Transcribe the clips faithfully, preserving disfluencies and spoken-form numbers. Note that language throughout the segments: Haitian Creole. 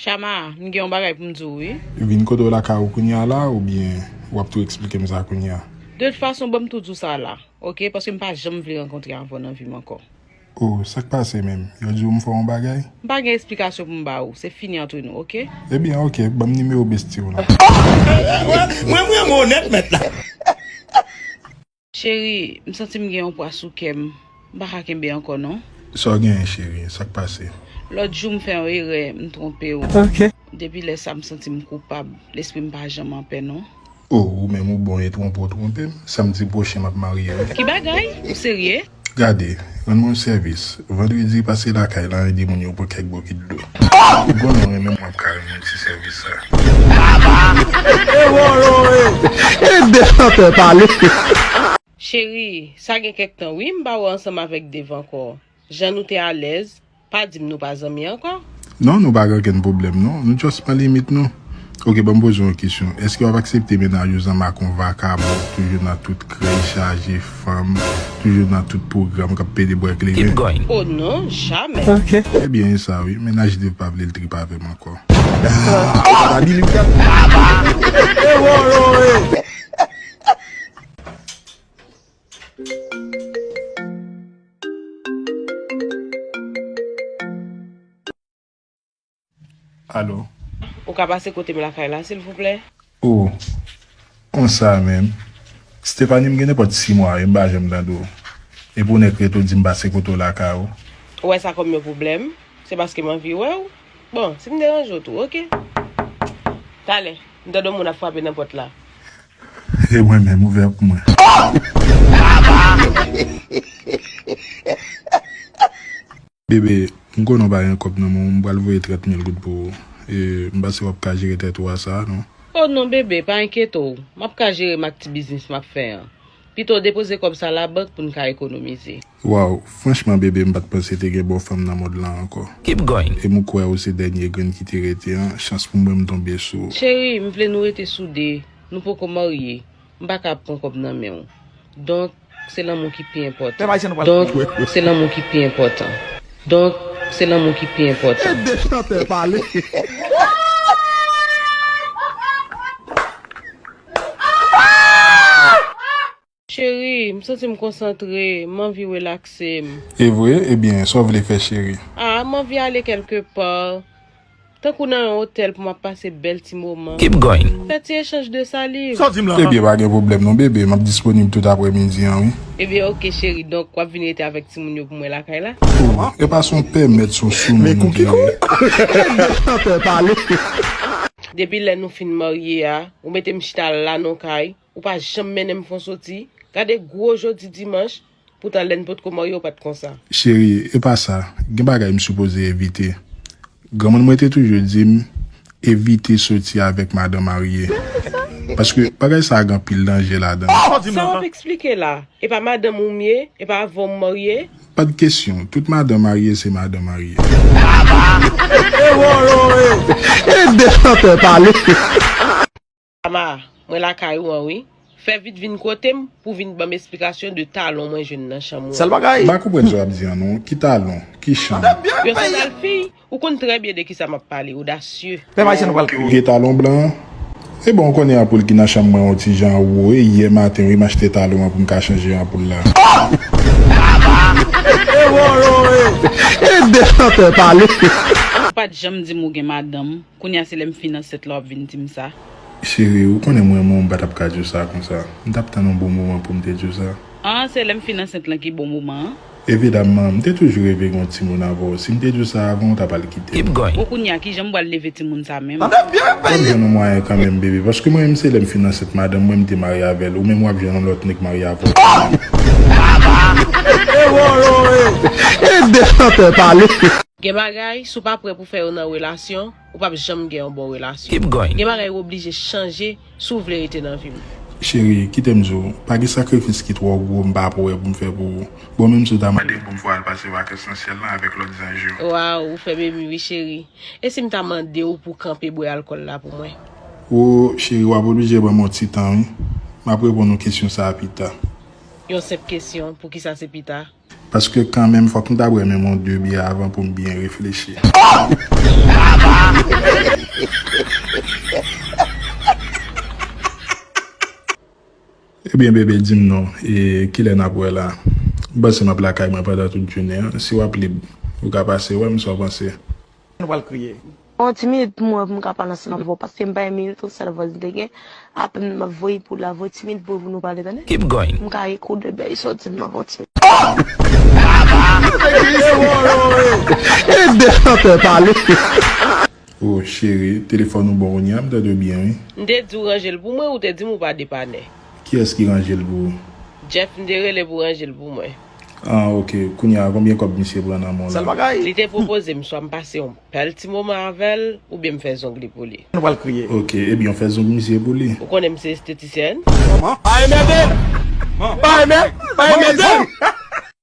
Chama, m gen yon bagay pou m di w, wi. Vin kote w lakay ou kounye a la, oubyen w ap tou eksplike m sa kounye a? De tout fason, ban m tou di w sa la, oke? Paske m pa janm vle rankontre avè w nan vi m ankò. Oh, sa k pase menm? Yo di w m fè w yon bagay? M pa gen esplikasyon pou m ba ou. Se fini antre nou, oke? Ebyen, oke, ban m nimewo besti w lan. Mwen, mwen, mwen onèt mèt la. Cheri, m santi m gen yon pwa sou kè m. M pa ka kenbe ankò, non. Sa w genyen, cheri? Sa k pase? Lòt jou, m fè yon erè, m twonpe w. Oke. Depi lè sa, m santi m koupab. Lespri m pa janm anpè, non. Oh, ou menm ou bon e twonpe w twonpe m. Samdi pwochen m ap marye wi. Ki bagay? Ou serye? Gade, rann mwen yon sèvis. Vandredi pase lakay la, ede moun yo pran kèk bokit dlo. Ou konnen w renmen m, w ap ka rann mwen ti sèvis sa. E de chantè pale. Cheri, sa gen kèk tan wi, m pa wè w ansanm avèk Dave ankò. Jan nou te alèz, pa di m nou pa zanmi ankò. Non, nou pa gen okenn pwoblèm non. Nou just pran limit nou. Oke, ban m poze w yon kesyon. Èske w ap aksepte mennaj ou zanmi ak yon vakabon ki toujou nan tout krèy chaje fanm, toujou nan tout pwogram k ap pede bwè kleren? Keep going. Oh non, jamè. Oke. Ebyen, e sa wi. Mennaj Dave pa vle l trip avè m ankò. Alo? Ou ka pase kote m lakay la, silvouplè? Oh, konsa menm. Stephanie, m gen nenpòt sis mwa, e m pa janm tande w. Epi w nèk rete w di m pase kote w lakay ou. Ou wè sa kòm yon pwoblèm? Se paske m anvi wè w. Bon, si m deranje w tou, oke. Talè, m tande yon moun ap frape nan pòt la. E mwen menm, ouvè pou mwen. Bebe, m konnen w pa gen kòb nan men w, m pral voye trant mil goud pou ou. E m panse w ap ka jere tèt ou a sa, non? Oh non, bebe, pa enkyete w. M ap ka jere m ak ti biznis m ap fè an. Pito w depoze kòb sa labank pou n ka ekonomize. Waw, franchman, bebe, m pa t panse te gen bò fanm nan mond lan ankò. Keep going. E m kwè ou se dènye grenn ki te rete an, chans pou mwen m tonbe sou ou. Cheri, m vle nou rete soude. Nou poko marye. M pa ka ap pran kòb nan men w. Donk, se lanmou ki pi enpòtan. Donk, se lanmou ki pi enpòtan. Donk, se lanmou ki pi enpòtan. E de chantè pale. Cheri, m santi m konsantre, m anvi relakse m. E vre? Ebyen, sa w vle fè, cheri? Ah, m anvi ale kèlke pa. Tankou nan yon otèl pou m ap pase bèl ti moman. Keep going. Fè ti echanj de saliv. Sa w di m la? Ebyen, pa gen pwoblèm non, bebe. M ap disponib tout aprèmidi an, wi. Ebyen, oke, cheri. Donk, w ap vin rete avèk timoun yo pou mwen lakay la? Oh, e pa se yon pèmèt, se yon soumoun ou te ye. Depi lè nou fin marye a, ou mete m chita la nan kay, ou pa janm mennen m fè yon soti. Gade gwo jodi dimanch, poutan lè n potko marye ou pa t konsa. Cheri, e pa sa. Gen bagay m sipoze evite. Granmoun mwen te toujou di m, evite soti avèk madan marye. Paske bagay sa a gen anpil danje ladan l. Sa w ap eksplike la? E pa madanm ou m ye? E pa avè w m marye? Pa t kesyon. Tout madan marye se madan marye. E de chantè pale. Ama, mwen lakay ou an wi. Fè vit vin kote m pou vin ban m esplikasyon de talon mwen jwenn nan chanm ou an. Sèl bagay. M pa konprann sa w ap di an non. Ki talon? Ki chanm? Yon sandal fi, ou konn trè byen de kisa m ap pale, odasye. Pèp Ayisyen nou pral. Ou gen talon blan an? Ebyen, ou konnen anpoul ki nan chanm mwen yon ti jan wo, e yè maten wi m achte talon an pou m ka chanje anpoul la. E de chantè pale. Ou pa t janm di m ou gen madanm. Kounye a se lè m fin ansent la w ap vin di m sa. Cheri, ou konnen m renmen w, m pa t ap ka di w sa konsa. M t ap tann yon bon moman pou m te di w sa. Ah, se lè m fin ansent lan ki bon moman an? Evidamman, m te toujou reve gen yon timoun avè w. Si m te di w sa avan, w ta pral kite m. Keep going. Bon, kounye a, kijan m pral leve timoun sa menm? W ap jwenn yon mwayen kanmenm, bebe, paske mwen menm se lè m fin ansent madanm mwen, m te marye avè l. Ou menm w ap jwenn yon lòt nèg marye avè w kanmenm. E de chantè pale. Gen bagay, si w pa prè pou fè yo nan relasyon, ou p ap janm gen yon bon relasyon. Keep going. Gen bagay ou oblije chanje si w vle rete nan vi m. Cheri, kite m di w, pa gen sakrifis ki twò gwo m pa prè pou m fè pou ou. Bon, menm si w ta mande m pou m fè w al pase vakans nan syèl la avèk lòt zanj yo. Waw, ou fè m emi wi, cheri. E si m ta mande w pou w kanpe bwè alkòl la pou mwen? O, cheri, w ap oblije ban m yon ti tan, wi. M ap reponn ou kesyon sa a pita. Yon senp kesyon, poukisa se pita? Paske kanmenm, fòk m ta bwè menm yon de byè avan pou m byen reflechi. Ou pa Ebyen, bebe, di m non, e kilè n ap wè la? M panse m ap lakay mwen pandan tout jounen an. Si w ap lib, ou ka pase wè m, sa w panse? Nou pral kriye. On ti minit pou mwen pou m ka pale ansanm avè w, paske m pa renmen tout sèl vòs m te gen. Apèn m ap voye pou la, voye ti minit pou nou pale, tande. Keep going. M ka ekoute bèy sòti m nan on ti minit. Ede chantè pale. O cheri, telefòn ou bon kounye a, m tande w byen wi. M te di w ranje l pou mwen, ou te di m ou pa depanè. Kiyès ki ranje l pou ou? Jeff, m te rele pou ranje l pou mwen. Ah, ok. Kounye a, konbyen kòb misye pran nan men w la? Sèl bagay. Li te pwopoze m swa m pase yon bèl ti moman avè l, oubyen m fè zong li pou li. Nou pral kriye. Ok, ebyen, w fè zong misye pou li. Ou konnen m se estetisyèn. Pa enmède! Pa enmède! Pa enmède!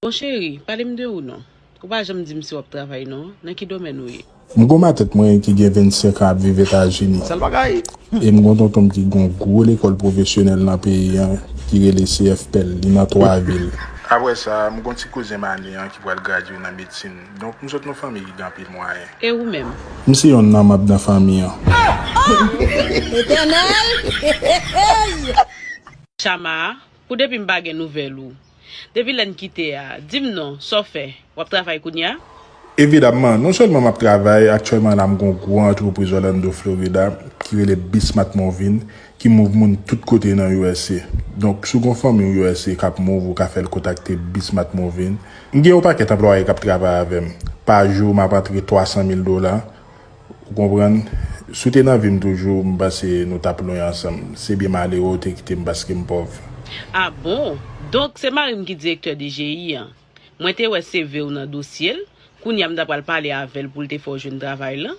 Bon cheri, pale m de ou non. Ou pa janm di m si w ap travay non. Nan ki domèn ou ye? M gon matèt mwen ki gen vennsenk an ap viv Etazini. Sèl bagay. E m gon tonton m ki gon gwo lekòl pwofesyonèl nan peyi an ki rele C F P L, li nan twa vil. Apre sa, m gon ti kouzen m ane an ki pral gradye nan medsin. Donk, m sot nan fanmi ki gen anpil mwayen. E ou menm? M se yonn nan manm nan fanmi an. Etènèl! Chama, pou depi m pa gen nouvèl ou. Depi lè n kite a, di m non, sa w fè? W ap travay kounye a? Evidamman, non sèlman m ap travay, aktyèlman la m gon gwo antrepriz Orlando, Florida, ki rele Bismart Moving, ki move moun tout kote nan U S A. Donk, si w gon fanmi w U S A k ap move, ou ka fè l kontakte Bismart Moving. M gen yon pakèt anplwaye k ap travay avè m. Pa jou, m ap antre twa san mil dola. Ou konprann? Si w te nan vi m toujou, m panse nou t ap lwen ansanm. Se byen malere w te kite m paske m pòv. Ah bon? Donk, se mari m ki direktè D G I an. Mwen te wè C V w nan dosye l. Kounye a m ta pral pale avè l pou l te fè w jwenn travay lan.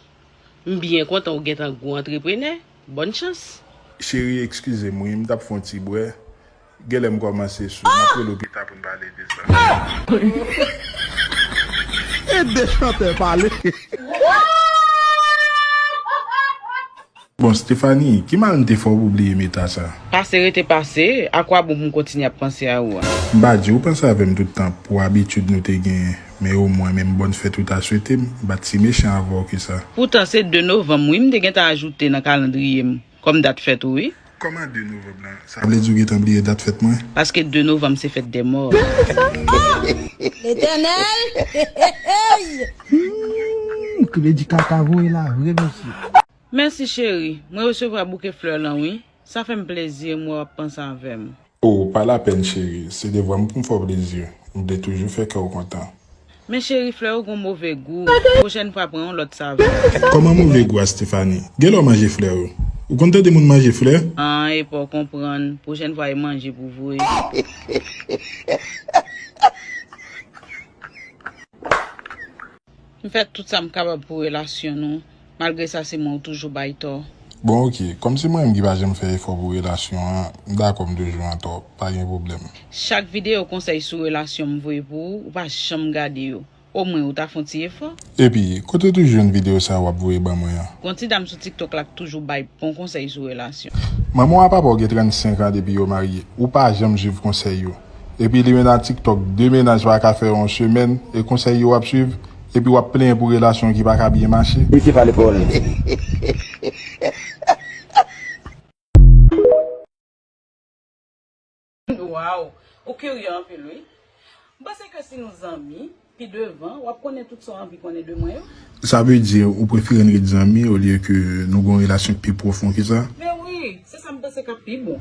M byen kontan ou gentan gwo antreprenè. Bòn chans. Cheri, eskize m wi, m t ap fè yon ti bwè. Genlè m kòmanse sou. M ap rele w pita pou n pale de sa. Ede chantè pale. Bon, Stephanie, ki mal m te fè w pou w bliye m eta sa? Pase rete pase, akwabon pou m kontinye ap panse a ou a? M pa di w panse avè m tout tan pou abitid nou te genyen, men omwen menm bòn fèt ou ta swete m, m pa t si mechan avè w ke sa. Poutan se de novanm wi m te gentan ajoute nan kalandriye m kòm dat fèt ou wi. Kòman de novanm lan? Sa vle di w gentan bliye dat fèt mwen? Paske de novanm se fèt dè mò. Letènèl! Hmm, kredi kaka voye la vre mesye. Mèsi cheri, mwen resevwa bouke flè lan wi. Sa fè m plezi m wè w ap panse avè m. O, pa lapèn cheri, se devwa m pou m fè w plezi. M vle toujou fè kè w kontan. Men cheri, flè yo gon move gou. Pwochèn fwa pran yon lòt savè. Kòman move gou a Stephanie? Genlè w manje flè yo. Ou konn tande moun manje flè? An, epa w konprann. Pwochèn fwa e manje pou voye. M fè tout sa m kapab pou relasyon nou. Malgre sa se mwen ou toujou bay tò. Bon, ok. Kòm se mwen menm ki pa janm fè efò pou relasyon an, m dakò m toujou an tò. Pa gen pwoblèm. Chak videyo konsèy sou relasyon m voye pou ou, ou pa janm gade yo. Omwen ou ta fè yon ti efò. Epi, kote w toujou jwenn videyo sa yo w ap voye ban mwen an? Gon ti dam sou TikTok la k toujou bay bon konsèy sou relasyon. Manman w a papa w gen trannsenk an depi yo marye. Ou pa janm swiv konsèy yo. Epi li menm nan TikTok, de mennaj pa ka fè yon semèn, e konsèy yo w ap swiv, epi w ap plenyen pou relasyon ki pa ka byen mache. Misye pale pawòl. Waw, ou kirye anpil wi. M panse ke si nou zanmi, pi devan, w ap konnen tout sa w anvi konnen de mwen yo. Sa vle di ou prefere n ret zanmi olye ke nou gen yon relasyon ki pi pwofon ke sa? Men wi, se sa m panse k ap pi bon.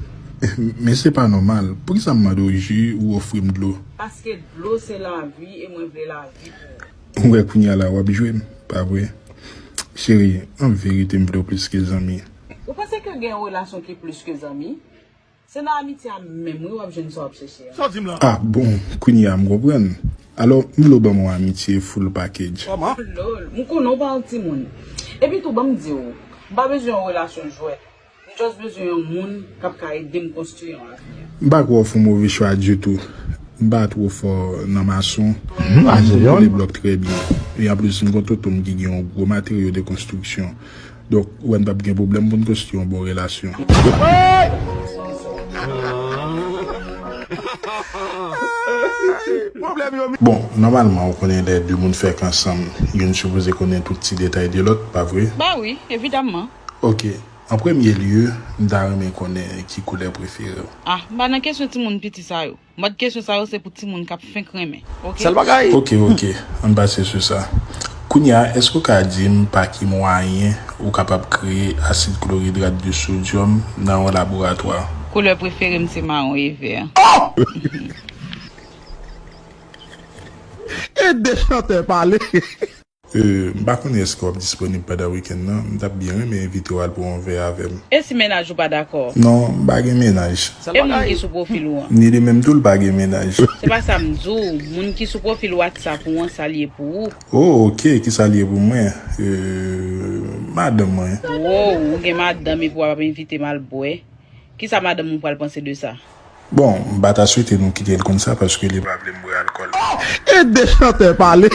Men se pa nòmal. Poukisa m mande w ji ou ofri m dlo? Paske dlo se lavi e mwen vle lavi pou ou. Ou wè kounye a la w ap jwe m, pa vre? Cheri, an verite m vle w plis ke zanmi. Ou panse ke gen yon relasyon ki plis ke zanmi? Se nan amitye a menm wi w ap jwenn sa w ap chèche a. Ah bon, kounye a m konprann. Alò, m vle w ban m yon amitye full package. Lol, m konnen w pa yon timoun. Epi tou, ban m di w, m pa bezwen yon relasyon jwèt. M just bezwen yon moun k ap ka ede m konstwi yon avni. M pa kwè w fè yon move chwa ditou. M pa twò fò nan mason. Men m koule blòk trè byen. E anplis, m gon tonton m ki gen yon gwo materyo de konstriksyon. Donk, ou wè n p ap gen pwoblèm pou n konstwi yon bon relasyon. Bon, nòmalman, ou konnen lè de moun fèk ansanm, youn sipoze konnen tout ti detay de lòt, pa vre? Ba wi, evidamman. Ok. An premye lye, m ta renmen konnen ki koulè prefere w. Ah, m pa nan kesyon timoun piti sa yo. Mòd kesyon sa yo se pou timoun k ap fenk renmen. Ok? Sèl bagay. Ok, ok, ann pase sou sa. Kounye a, èske w ka di m pa ki mwayen ou kapab kreye asid kloridrat de sodyòm nan yon laboratwa? Koulè prefere m se mawon e vè. Ede chantè pale. Euh, m pa konnen èske w ap disponib pandan wikenn nan. M t ap byen renmen envite w al pran yon vè avè m. E si mennaj ou pa dakò? Non, m pa gen mennaj. E moun ki sou pwofil ou an? Ni de menm tou, l pa gen mennaj. Se pa sa m di w. Moun ki sou pwofil WhatsApp ou an, sa l ye pou ou. Oh, ok, ki sa l ye pou mwen? Euh, madanm mwen. Wow, ou gen madanm epi w ap envite m al bwè. Kisa madanm ou pral panse de sa? Bon, m pa ta swete nou kite l konn sa paske li pa vle m bwè alkòl. Ede chantè pale.